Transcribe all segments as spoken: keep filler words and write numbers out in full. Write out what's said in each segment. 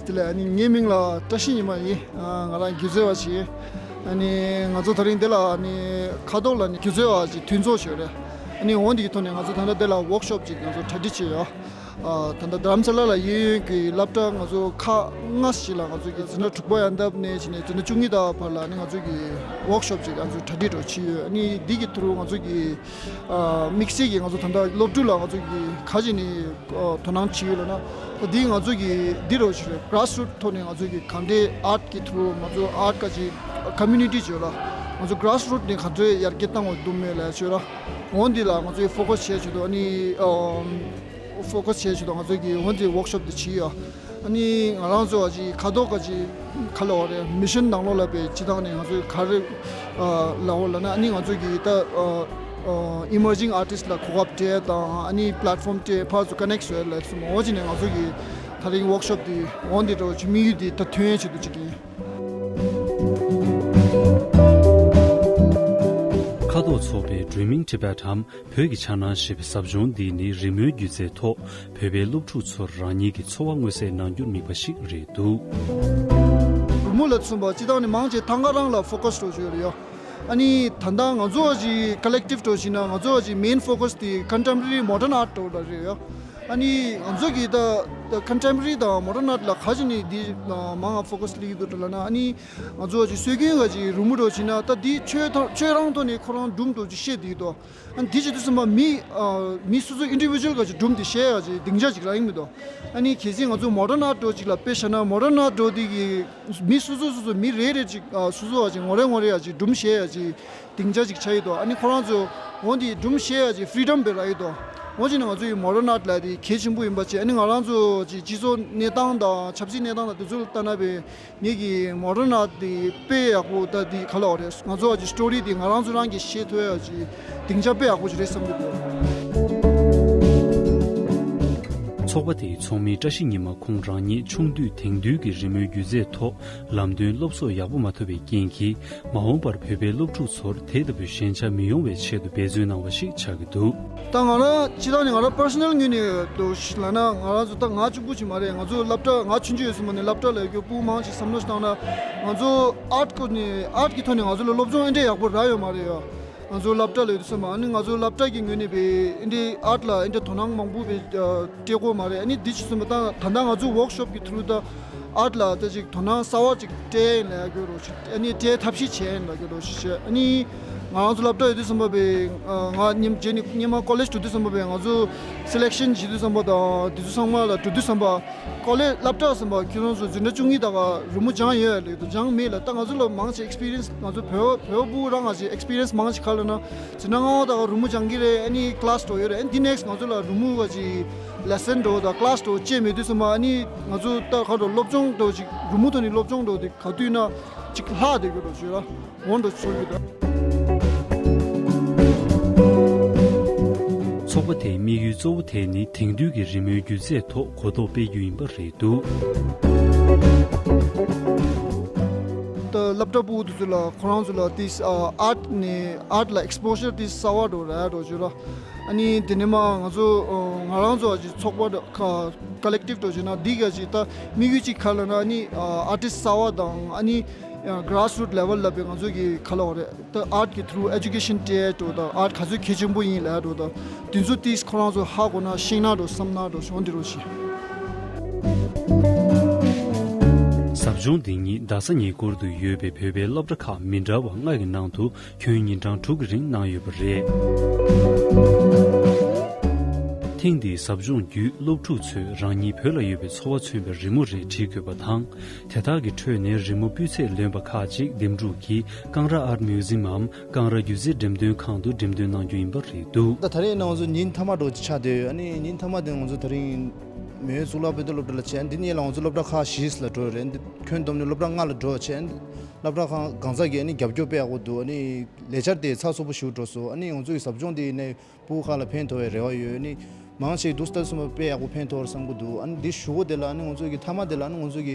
དེ་ལ་ཨ་ནི་ངའི་མིང་ལ་བཀྲ་ཤིས་ཉི་མ་ཡིན། ཨ། ང་རང་སྒྱུ་རྩལ་བ་ཞིག་ཡིན། ཨ་ནི་ང་ཚོ་དེ་རིང་འདི་ལ་ཨ་ནི་ཁ་ཐོག་ལ་ནི་སྒྱུ་རྩལ་བ་ཞིག་མཐུན་ཚོགས་ཞིག་ཡོད་རེད། ཨ་ནི་འོ་འདི་གི་ཐོག་ནས་ང་ཚོ་ད་ལྟ་འདི་ལ་ཝོག་ཤོབ་ཅིག་ང་ཚོ་གྲ་སྒྲིག་བྱས་ཡོད། ཨ། ད་ལྟ་རྡ་རམ་ས་ལ་ལ་གཡས་གཡོན་གྱི་སློབ་གྲྭ་ང་ཚོ་ཁག་ལྔ་ཞིག་ལ་ང་ཚོ་གི་འཛིན་གྲྭ་དྲུག་པ་ཡན་འདབ་ནས་བྱས་ནས་འཛིན་གྲྭ་བཅུ་གཉིས་དང་བར་ལ་ནི་ང་ཚོ་གི་ཝོག་ཤོབ་ཅིག་ང་ཚོ་གྲ་སྒྲིག་འདྲ་བྱས་ཡོད། ཨ་ནི་འདི་གི་ཐོག་ང་ཚོ་གི་ཨ། དམིགས་བསལ་གྱིས་ང་ཚོ་ད་ལྟ་སློབ་ཕྲུག་ལ་ང་ཚོ་གིས་ག་རེ་བྱས་ནས་ཨ། དོ་སྣང་བྱེད་ཀྱི་ཡོད་ལབ་ན། ད་འདི་ང་ཚོ་གིས་འདི་རུ་བྱས་རེད། གྷ་རཱས་རུཊ་ཐོག་ནས་ང་ཚོ་གིས་ག་འདྲས་ཨརཊ་གི་ཐོག་ང་ཚོ་ཨརཊ་ག་ཅིག་ཀོ་མུ་ནི་ཊི་བྱས་ལ། ང་ཚོ་གྷ་རཱས་རུཊ་ནས་ག་འདྲས་ཡར་རྒྱས་བཏང་དགོས་འདུག་མེད་ལབ་བྱས་ར། འོ་འདི་ལ་ང་ཚོས་ཕོ་ཁ་སི་བྱས་བྱས་འདུག་ཨ་ནི་ཨ། ཕོ་ཁ་སི་བྱས་བྱས་འདུག་ང་ཚོ་གིས་འོ་འདི་ཝོག་ཤོབ་འདི་བྱས་ཡོད། ཨ་ནི་ང་རང་ཚོ་ཨ་ཅིག་ཁ་ཐོག་ག་ཅིག་ག་ལབ་དགོས་རེད། མི་ཤན་ནང་ལོགས་ལ་དཔེ་སྤྱིར་བཏང་ནས་ང་ཚོས་ག་རེ་ཨ། ལབ་དགོས་ལབ་ན། ཨ་ནི་ང་ཚོ་གིས་ད་ཨ། ཨ། ཨི་མར་ཇིང་ཨར་ཊིསཊ་ལ་གོ་སྐབས་སྤྲད་དང་། ཨ་ནི་པི་ལེཊ་ཕོམ་སྤྲད། ཕར་ཚུར་ཀོ་ནེག་བཟོ་ཡ་ལ་སོགས་པ། འོ་བྱས་ནས་ང་ཚོ་གིས་དེ་རིང་ཝོག་ཤོབ་འདི་འོ་འདི་འདྲ་བོ་ཅིག་དམིགས་ཡུལ་འདི་ད་ཐོན་ཡ་ཆེད་དུ་ཅིག་ཡིན། ཁ་ཐོག་ཚོགས་པའི་Dreaming Tibet འམ་བོད་ཀྱི་འཆར་སྣང་ཞེས་པའི་ཟབ་སྦྱོང་འདི་ནི་རི་མོའི་སྒྱུ་རྩལ་ཐོག་བོད་པའི་སློབ་ཕྲུག་ཚོར་རང་ཉིད་ཀྱི་འཚོ་བ་མངོན་གསལ་གནང་རྒྱུར་དམིགས་པ་ཞིག་རེད་འདུག་རི་མོ་ལ་མཚོན་པ་སྤྱིར་བཏང་ནི་མང་ཆེ་ཐང་ག་རང་ལ་ཕོ་ཁ་སི་འགྲོ་བཞིན་ཡོད་རེད་ཡ། ཨ་ནི་ད་ལྟ་ང་ཚོ་བ་ཅིག་ཀོ་ལེག་ཊིབ་འགྲོ་བཞིན་ན། ང་ཚོ་བ་ཅིག་མེན་ཕོ་ཁ་སི་དེ་ཀོན་ཊེམ་པོ་ར་རི་མོ་ཌན་ཨརཊ་འགྲོ་ལ་རེད་ཡ། ཨ་ནི་ང་ཚོ་གིས་ད་ཀོན་ཊེམ་པོ་ར་རི་དང་མོ་ཌན་ཨརཊ་ལ་ག་རེ་བྱས་ནས་འདི་མང་ང་ཕོ་ཁ་སི་སླེབས་ཀྱི་འདུག་ལབ་ན། ཨ་ནི་ང་ཚོ་བ་ཅིག་སྲོལ་རྒྱུན་བ་ཅིག་རི་མོ་འགྲོ་བཞིན་ན། ད་འདི་ཆོས་ཐོག་ཆོས་རང་ཐོག་ནས་ཁོ་རང་སྒྲུང་འགྲོ་ཅིག་བཤད་བསྡད་ཀྱི་འདུག་ཨ་ནི་དེ་བྱེད་དུས་ཙམ་པ་མི་ཨ་མི་སོ་སོ་ཨིན་ཌི་བི་ཇུ་ཨལ་ག་ཅིག་སྒྲུང་དེ་བཤད་ཡ་ཅིག་སྡིངས་ཆ་ཅིག་རག་གི་མི་འདུག་ཨ་ནི་གལ་སྲིད་ང་ཚོ་མོ་ཌན་ཨརཊ་འགྲོ་ཅིག་ལ་དཔེ་བཞག་ན། མོ་ཌན་ཨརཊ་འགྲོ་དེ་གི་མི་སོ་སོ་སོ་སོ་མི་རེ་རེ་ཅིག་ཨ་སོ་སོ་བ་ཅིག་ངོ་རེ་ངོ་རེ་ཡ་ཅིག་སྒྲུང་བཤད་ཡ་ཅིག་སྡིངས་ཆ་ཅིག་ཆགས་ཡོད་དོ། ཨ་ནི་ཁོ་རང་ཚོ་འོ་དེ་སྒྲུང་བཤད་ཡ་ཅིག་ཕི་རི་ཌམ་དཔེ་རག་ཡོད་དོ། འོ་བྱས་ན་ང་ཚོ་ཡི་མོ་ཌན་ཨརཊ་ལབ་དེ་གལ་ཆེན་པོ་ཡིན་པ་བྱས། ཨ་ནི་ང་རང་ཚོ་ཅིག་སྤྱི་ཚོགས་གནས་སྟངས་དང་ཆབ་སྲིད་གནས་སྟངས་དང་དེ་ཚོ་ལ་ལྟ་ན་དཔེ། ངེད་ཀྱི་མོ་ཌན་ཨརཊ་འདི་དཔེ་ཡག་པོ། ད་འདི་ག་ལབ་དགོས་རེད། ང་ཚོ་བ་ཅིག་སི་ཊོ་རི་འདི་ང་རང་ཚོ་རང་གིས་བཤད་ཐུབ་ཡ་ཅིག་སྡིངས་ཆ་དཔེ་ཡག་པོ་ཅིག་རེད་བསམ་གྱི་འདུག་ཚོགས་པ་དེའི་ཚོགས་མི་བཀྲ་ཤིས་ཉི་མ་ཁོང་རང་ཉིད་ཆུང་དུས་དེང་དུས་ཀྱི་རི་མོའི་སྒྱུ་རྩལ་ཐོག་ལམ་སྟོན་སློབ་གསོ་ཡག་པོ་མ་ཐོབ་པའི་རྐྱེན་གྱིས། མ་འོངས་པར་བོད་པའི་སློབ་ཕྲུག་ཚོར་དེ་ལྟ་བུའི་ཞན་ཆ་མི་ཡོང་བའི་ཆེད་དུ་འབད་བརྩོན་གནང་བ་ཞིག་ཆགས་ཀྱི་འདུག་ད་ང་རང་སྤྱིར་བཏང་ནས་ང་རང་པར་སོ་ནལ་ངོས་ནས་འདུག་ལབ་ན། ང་རང་ཚོ་ད་ང་གཅིག་པུ་ཞིག་མ་རེད། ང་ཚོ་སློབ་གྲྭ་ང་ཆུང་ཆུང་ཡོད་སོང་པ་ནས་སློབ་གྲྭ་ལ་ཡོད་རྒྱུ་སྤུ་མང་ཞིག་བསམ་བློ་ཞིག་བཏང་ན། ང་ཚོ་ཨརཊ་སྐོར་ནས་ཨརཊ་གི་ཐོག་ནས་ང་ཚོ་ལ་སློབ་སྦྱོང་ཨེ་འདྲས་ཡག་པོ་རག་ཡོད་མ་རེད་ཡ། ང་ཚོ་སློབ་གྲྭ་ལ་ཡོད་དུས་ཙམ་པ། ཨ་ནི་ང་ཚོ་སློབ་གྲྭ་གི་ངོས་ནས་དཔེ་ཨེ་འདྲས་ཨརཊ་ལ་ཨེ་འདྲས་དོ་སྣང་མང་པོ་དཔེ་སྤྲད་ཀྱི་ཡོད་མ་རེད། ཨ་ནི་འདི་ཅིག་སོང་པ་ད་ད་ལྟ་ང་ཚོ་ཝོག་ཤོབ་ཀྱི་ཐུ་རུ་ད་ཨརཊ་ལ་ད་ཅིག་དོ་སྣང་གསར་བ་ཅིག་སྤྲད་ཡིན་ལབ་ཡ་གི་རོ་ཞིག་ཨ་ནི་སྤྲད་ཐབས་ཤེས་བྱས་ཡིན་ལབ་ཡ་གི་རོ་ཞིག་བྱས། ཨ་ནི་ང་རང་ཚོ་སློབ་གྲྭ་ཡོད་དུས་ཙམ་པ་དཔེ་ང་སྔོན་མ་རྗེས་ནས་སྔོན་མ་ཀོ་ལེཇ་འགྲོ་དུས་ཙམ་པ་དཔེ་ང་ཚོ་སེ་ལེག་ཤན་བྱེད་དུས་ཙམ་པ་དང་དེ་ཚོ་ཚང་མ་ལ་འགྲོ་དུས་ཙམ་པ། ཀོ་ལེཇ་སློབ་གྲྭ་ཟེར་བ་ཁྱེད་རང་ཚོ་འཛིན་གྲྭ་བཅུ་གཉིས་དག་རི་མོ་སྦྱངས་ཡོད་ལབ་འདུག་སྦྱངས་མེད་ལབ། ད་ང་ཚོ་ལ་མང་ཆེ་ཨེག་སི་པི་རི་ཡན་སི། ང་ཚོ་བོད་བོད་པ་སྤུ་གུ་རང་ང་ཚོ་ཨེག་སི་པི་རི་ཡན་སི་མང་ཆེ་ག་ལབ་ན། འཛིན་གྲྭ་ལྔ་པ་དག་རི་མོ་སྦྱང་གི་རེད། ཨ་ནི་ཀི་ལཱ་སི་འགྲོ་ཡོད་རེད། ཨ་ནི་འདི་ནེག་སི་ང་ཚོ་ལ་རི་མོ་ག་ཅིག་ལེ་སན་འགྲོ་དང་ཀི་ལཱ་སི་འགྲོ་བྱས་མེད་དུས་ཙམ་པ། ཨ་ནི་ང་ཚོ་ད་ག་འགྲོ་སློབ་སྦྱོང་འགྲོ་ཅིག་རི་མོ་ཐོག་ནས་སློབ་སྦྱོང་འགྲོ་དེ་ག་དུས་ན་ཅིག་ལྷག་བསྡད་ཀྱི་འགྲོ་ཞུ་ར། འོ་འདྲ་ཚོར་གྱི་འདུག་ཚོགས་པ་དེའི་དམིགས་ཡུལ་གཙོ་བོ་དེ་ནི་དེང་དུས་ཀྱི་རི་མོའི་སྒྱུ་རྩལ་ཐོག་གོ་རྟོགས་སྤེལ་རྒྱུ་ཡིན་པ་རེད་འདུག་ད་སློབ་གྲྭ་ཕྲུ་གུ་དེ་ཚོ་ལ་ཁོ་རང་ཚོ་ལ་དེ་ཨ་ཨརཊ་ནས་ཨརཊ་ལ་ཨེག་སི་པོ་ཞར་དེ་གསར་བ་འགྲོ་ར་འགྲོ་ཞུ་ར། ཨ་ནི་དེ་ནས་མ་ང་ཚོ་ང་རང་ཚོ་ཨ་ཅིག་ཚོགས་པ་ཀ་ཀོ་ལེག་ཊིབ་འགྲོ་བྱས་ན་འདི་ག་ཅིག་ད་དམིགས་ཡུལ་གཅིག་ག་ལབ་ན། ཨ་ནི་ཨར་ཊིསི་གསར་བ་དང་། ཨ་ནི་གྷ་རཱས་རུཊ་ལེ་ཝལ་ལ་དཔེ་ང་ཚོ་གི་ག་ལབ་དགོས་རེད། ད་ཨརཊ་གི་ཐུ་རུ་ཨེ་ཌུ་ཀེ་ཤན་སྤྲད་འགྲོ་དང་། ཨརཊ་ག་ཚོད་གལ་ཆེན་པོ་ཡིན་ལབ་འགྲོ་དང་། དེ་ཚོ་ཏིས་ཁོ་རང་ཚོ་ཧ་གོ་ན་ཤེས་ན་འགྲོ་བསམ་ན་འགྲོ་ཞོན་དེ་རོ་ཞེས། ཟབ་སྦྱོང་འདི་ཉིད་རྡ་ས་ཉེ་འཁོར་དུ་ཡོད་པའི་བོད་པའི་སློབ་གྲྭ་ཁག་མི་འདྲ་བ་ལྔ་ཡི་ནང་དུ་ཁྱོན་ཉིན་གྲངས་དྲུག་གི་རིང་གནང་ཡོད་པ་རེད། ཐེངས་འདིའི་ཟབ་སྦྱོང་བརྒྱུད་སློབ་ཕྲུག་ཚོས་རང་ཉིད་བོད་ལ་ཡོད་པའི་ཚོར་བ་མཚོན་པའི་རི་མོ་རེ་བྲིས་དགོས་པ་དང་། དེ་དག་གི་ཁྲོད་ནས་རི་མོ་སྤུས་ཚད་ལོན་པ་ཁག་ཅིག་འདེམས་སྒྲུག་གིས་ཀང་ར་ཨརཊ་མིའུ་ཛི་ཡམ་འམ་ཀང་ར་སྒྱུ་རྩལ་འགྲེམས་སྟོན་ཁང་དུ་འགྲེམས་སྟོན་གནང་རྒྱུ་ཡིན་པ་རེད་འདུག་ད་ད་རེས་ནང་ཚོ་ཉིན་མཐའ་མ་འགྲོ་ཆགས་བསྡད་ཡོད། ཨ་ནི་ཉིན་མཐའ་མ་དེ་ང་ཚོ་ད་རིང་མེའོ་གཙུག་ལག་དཔེ་སྟོན་སློབ་གྲྭ་ལ་བྱས། འདི་ནས་ལ་ང་ཚོ་སློབ་གྲྭ་ཁག་བཞི་ལ་འགྲོ་རེད། འདི་ཁྱོན་བསྡོམས་ནས་སློབ་གྲྭ་ལྔ་ལ་འགྲོ་བྱས། སློབ་གྲྭ་ཁག་གང་ཟག་གིས་ཨ་ནི་རྒྱབ་སྐྱོར་དཔེ་ཡག་པོ་འདུག་ཨ་ནི་ལས་འཆར་དེ་ཚགས་ཚུད་པོ་ཞིག་འགྲོ་སོང་། ཨ་ནི་ང་ཚོ་ཡི་ཟབ་སྦྱོང་དེ་ནས་ཕྲུ་གུ་ཁག་ལ་ཕན་ཐོགས་པའི་རེ་བ་ཡོད། ཨ་ནི་ མང་ཆེ་འདུག་ལྟ་སོང་བ་དཔེ་ཡག་པོ་ཕན་ཐོགས་བསམ་གྱི་འདུག་ཨ་ནི་འདི་ཞུ་སྒོ་དེ་ལ་ཨ་ནི་ང་ཚོ་གི་མཐའ་མ་དེ་ལ་ཨ་ནི་ང་ཚོ་གི་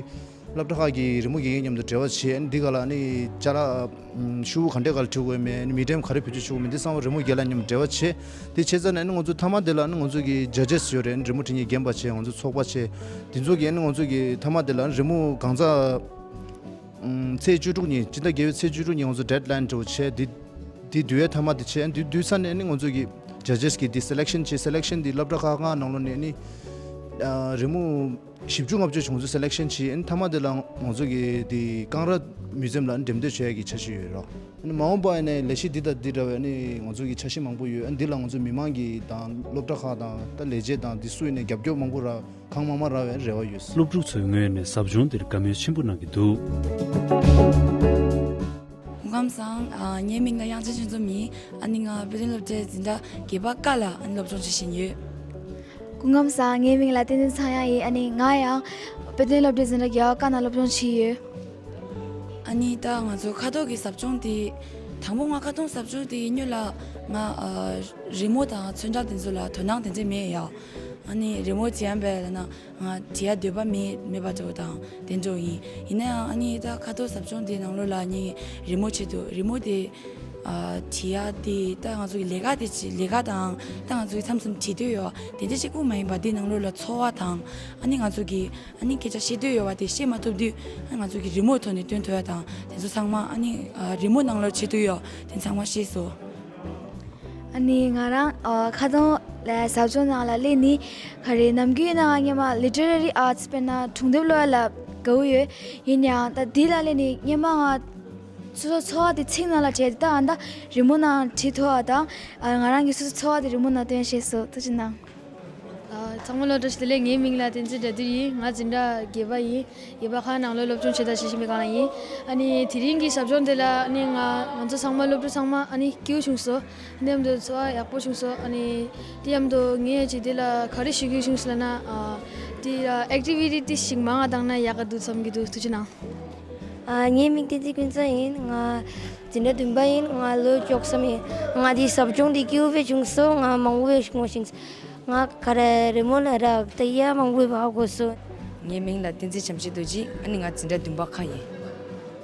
སློབ་གྲྭ་ཁག་གི་རི་མོ་དགེ་རྒན་མཉམ་དུ་འབྲེལ་བ་བྱས། ཨ་ནི་འདི་ག་ལ་ཨ་ནི་ཅ་ལག་ཤུ་གུ་ག་འདྲས་ག་ལ་བྲི་དགོས་མེད། ཨ་ནི་མི་འགྲེམ་ག་རེ་བེད་སྤྱོད་བྱེད་དགོས་མེད། འདི་ཚང་མ་རི་མོ་དགེ་རྒན་མཉམ་འབྲེལ་བ་བྱས། དེ་བྱས་ཙང་ནས་ཨ་ནི་ང་ཚོ་མཐའ་མ་དེ་ལ་ཨ་ནི་ང་ཚོ་གི་ཇ་ཇེས་ཡོད་རེད། ཨ་ནི་རི་མོ་འབྲི་མཁན་རྒན་པ་བྱས། ང་ཚོ་ཚོགས་པ་བྱས། དེ་ཚོ་གི་ཨ་ནི་ང་ཚོ་གི་མཐའ་མ་དེ་ལ་ཨ་ནི་རི་མོ་གང་ཚ་ཚེས་བཅུ་དྲུག་ཉིན། སྤྱི་ཟླ་བརྒྱད་པའི་ཚེས་བཅུ་དྲུག་ཉིན་ང་ཚོ་ཌེཌ་ལའིན་འདྲ་བོ་བྱས། འདི་འདི་བསྡུ་བའི་མཐའ་མ་འདི་བྱས། འདི་བསྡུས་ཚར་ནས་ནི་ང་ཚོ་གི་ཇ་ཇེས་གིས་འདི་སེ་ལེག་ཤན་བྱས། སེ་ལེག་ཤན་འདི་སློབ་གྲྭ་ཁག་ལྔ་ནང་ལོགས་ནས་ནི་ཨ་རི་མོ་བཞི་བཅུ་ལྔ་བཅུ་ཞིག་ང་ཚོ་སེ་ལེག་ཤན་བྱས། ཨ་ནི་མཐའ་མ་འདི་ལ་ང་ཚོ་གི་འདི་ཀང་ར་མིའུ་ཛི་ཡམ་ལ་འགྲེམས་སྟོན་བྱེད་ཡག་གི་འཆར་གཞི་ཡོད་རོགས། ཨ་ནི་མ་འོངས་པ་ཡིན་ནའི་ལས་གཞི་འདི་དང་འདི་འདྲ་བའི་ནི་ང་ཚོ་གི་འཆར་གཞི་མང་པོ་ཡོད། ཨ་ནི་འདི་ལ་ང་ཚོ་མི་མང་གི་དང་སློབ་གྲྭ་ཁག་དང་ད་ལས་བྱེད་དང་འདི་སུ་ཡིན་ནའི་རྒྱབ་སྐྱོར་མང་པོ་རག་གང་མང་མང་རག་པའི་རེ་བ་ཡོད། སློབ་ཕྲུག་ཚོའི་ངོས་ནས་ཟབ་སྦྱོང་འདིར་དགའ་མོས་ཆེན་པོ་གནང་གི་འདུག་སྐུ་ཁམས་བཟང་། ཨ། ངའི་མིང་ལ་དབྱངས་ཅན་ཆོས་འཛོམས་ཡིན། ཨ་ནི་ང་དཔེ་སྟོན་སློབ་གྲྭའི་འཛིན་གྲྭ་བརྒྱད་པ་ཀ་ལ་ཨ་ནི་སློབ་སྦྱོང་བྱེད་བཞིན་ཡོད། སྐུ་ཁམས་བཟང་། ངའི་མིང་ལ་བསྟན་འཛིན་ཚངས་དབྱངས་ཡིན། ཨ་ནི་ང་ཡང་དཔེ་སྟོན་སློབ་གྲྭའི་འཛིན་གྲྭ་བརྒྱད་པ་ཀ་ནང་སློབ་སྦྱོང་བྱེད་ཡོད། ཨ་ནི་ད་ང་ཚོ་ཁ་ཐོག་གི་ཟབ་སྦྱོང་དེ། དང་པོ་ང་ཁ་ཐོག་ཟབ་སྦྱོང་དེ་སྔོན་ལ་ང་ཨ་རི་མོ་དང་ཚོན་ཁྲ་དེ་ཚོ་ལ་དོ་སྣང་དེ་འདྲ་མེད་ཡ། ཨ་ནི་རི་མོ་བྲིས་ཡ་བས་ལ་ན་ང་བྲིས་ཡ་འདོད་པ་མེད་མེད་པ་འདྲ་བོ་དང་དེ་འདྲ་བོ་ཡིན། ཡིན་ན་ཡང་ཨ་ནི་ད་ཁ་ཐོག་ཟབ་སྦྱོང་དེ་ནང་ལོགས་ལ་ངས་རི་མོ་བྲིས་འདུག་རི་མོ་དེ་ཨ་བྲིས་ཡ་དེ་ད་ང་ཚོ་གི་ལས་ཀ་དེ་བྱེད་ལས་ཀ་དང་ད་ང་ཚོ་གི་མཚམས་མཚམས་བྲིས་འདོད་ཡོད། དེ་འདྲ་གཅིག་པུ་མ་ཡིན་པ་དེ་ནང་ལོགས་ལ་འཚོ་བ་དང་ཨ་ནི་ང་ཚོ་གི་ཨ་ནི་སྐད་ཆ་བཤད་འདོད་ཡོད་པ་དེ་བཤད་མ་ཐུབ་དུས་ཨ་ང་ཚོ་གི་རི་མོ་ཐོག་ནས་སྟོན་ཐུབ་ཡ་དང་དེ་ཚོ་ཚང་མ་ཨ་ནི་ཨ་རི་མོ་ནང་ལོགས་བྱེད་འདོད་ཡོད་དེ་ཚང་མ་ཤེས་སོང་། ཨ་ནི་ང་རང་ཨ་ཁ་སང་ལ་ཟབ་སྦྱོང་ནང་ལ་སླེབས་ནི་ག་རེ་ནམ་རྒྱུན་ཡིན་ན་ང་སྔོན་མ་ལི་ཊེ་རེ་རི་ཨར་ཊི་སི་དཔེར་ན་སྒྲུང་དེབ་ཀློག་ཡ་ལ་དགའ་བོ་ཡོད། ཡིན་ཡང་ད་འདི་ལ་སླེབས་ནི་སྔོན་མ་ང་སོ་སོ་འཚོ་བ་དེ་ཚིག་ནང་ལ་བྲིས་ཏེ་ད་ཨ་ད་རི་མོ་ནང་བྲིས་ཐུབ་པ་དང་ཨ་ང་རང་གི་སོ་སོ་འཚོ་བ་དེ་རི་མོ་ནང་སྟོན་ཤེས་སོང་། ཐུགས་རྗེ་གནང་། ཨ། ཚང་མ་ལ་བཀྲ་ཤིས་བདེ་ལེགས། ངའི་མིང་ལ་བསྟན་འཛིན་དགྲ་འདུལ་ཡིན། ང་འཛིན་གྲྭ་བརྒྱད་པ་ཡིན། བརྒྱད་པ་ཁག་ནང་ལ་སློབ་སྦྱོང་བྱེད་དང་བྱེད་བཞིན་པའི་སྒང་ལ་ཡིན། ཨ་ནི་དེ་རིང་གི་ཟབ་སྦྱོང་དེ་ལ་ཨ་ནི་ང་ང་ཚོ་ཚང་མ་སློབ་ཕྲུག་ཚང་མ་ཨ་ནི་སྐྱིད་པོ་བྱུང་སོང་། ཨ་ནི་མཉམ་དུ་འཚོ་བ་ཡག་པོ་བྱུང་སོང་། ཨ་ནི་དེ་མཉམ་དུ་ངས་ཅིག་དེ་ལ་ག་རེ་ཞུ་རྒྱུ་བྱུང་སོང་ལབ་ན། ཨ། དེ་ལ་ཨེག་ཊི་བི་ཊི་ཞིག་མང་བ་བཏང་ན་ཡག་ག་འདུག་བསམ་གྱི་འདུག་ཐུགས་རྗེ་གནང་། ཨ། ངའི་མིང་བསྟན་འཛིན་ཀུན་བཟང་ཡིན། ང་འཛིན་གྲྭ་བདུན་པ་ཡིན། ང་ལོ་བཅུ་གསུམ་ཡིན། ང་འདི་ཟབ་སྦྱོང་འདི་སྐྱིད་པོ་བྱུང་སོང་། ང་མང་པོ་ཞིག་ངོ་ཤེས། ང་ག་རེ་རི་མོ་ལ་རག་ད་ཡ་མང་པོ་བ་གོ་སོང་། ངའི་མིང་ལ་བསྟན་འཛིན་བྱམས་ཆེན་རྡོ་རྗེ། ཨ་ནི་ང་འཛིན་གྲྭ་བདུན་པ་ཁག་ཡིན།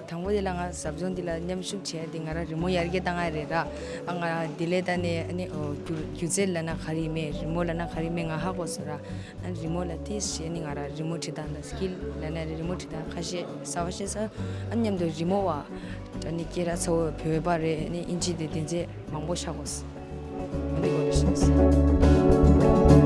དང་པོ་དེ་ལ་ང་ཟབ་སྦྱོང་འདི་ལ་མཉམ་ཞུགས་བྱས་ཏེ་ང་རང་རི་མོ་ཡར་རྒྱས་བཏང་ཡ་རེད་ར། ཨ་ང་དེ་ལས་ད་ནས་ཨ་ནི་ཨོ་སྒྱུ་སྒྱུ་རྩལ་ལབ་ན་ག་རེ་ཡིན་མེད་རི་མོ་ལབ་ན་ག་རེ་ཡིན་མེད་ང་ཧ་གོ་སོང་ར། ཨ་ནི་རི་མོ་ལ་དེ་བྱས་ནི་ང་རང་རི་མོ་བྲིས་སྟངས་དང་སི་ཀིལ་ལབ་ན་རི་མོ་བྲིས་སྟངས་ཁ་ཤས་གསར་པ་ཤེས་སོང་། ཨ་ནི་མཉམ་དུ་རི་མོ་བ་ཨ་ནི་སྐད་གྲགས་ཚ་བོ་བོད་པ་རེད། ཨ་ནི་ཨིན་ཇི་དེ་དེ་ཚོ་མང་པོ་ཤ་གོ་སོང་། ཨ་ནི་གོ་རེ་ཤེས་སོང་།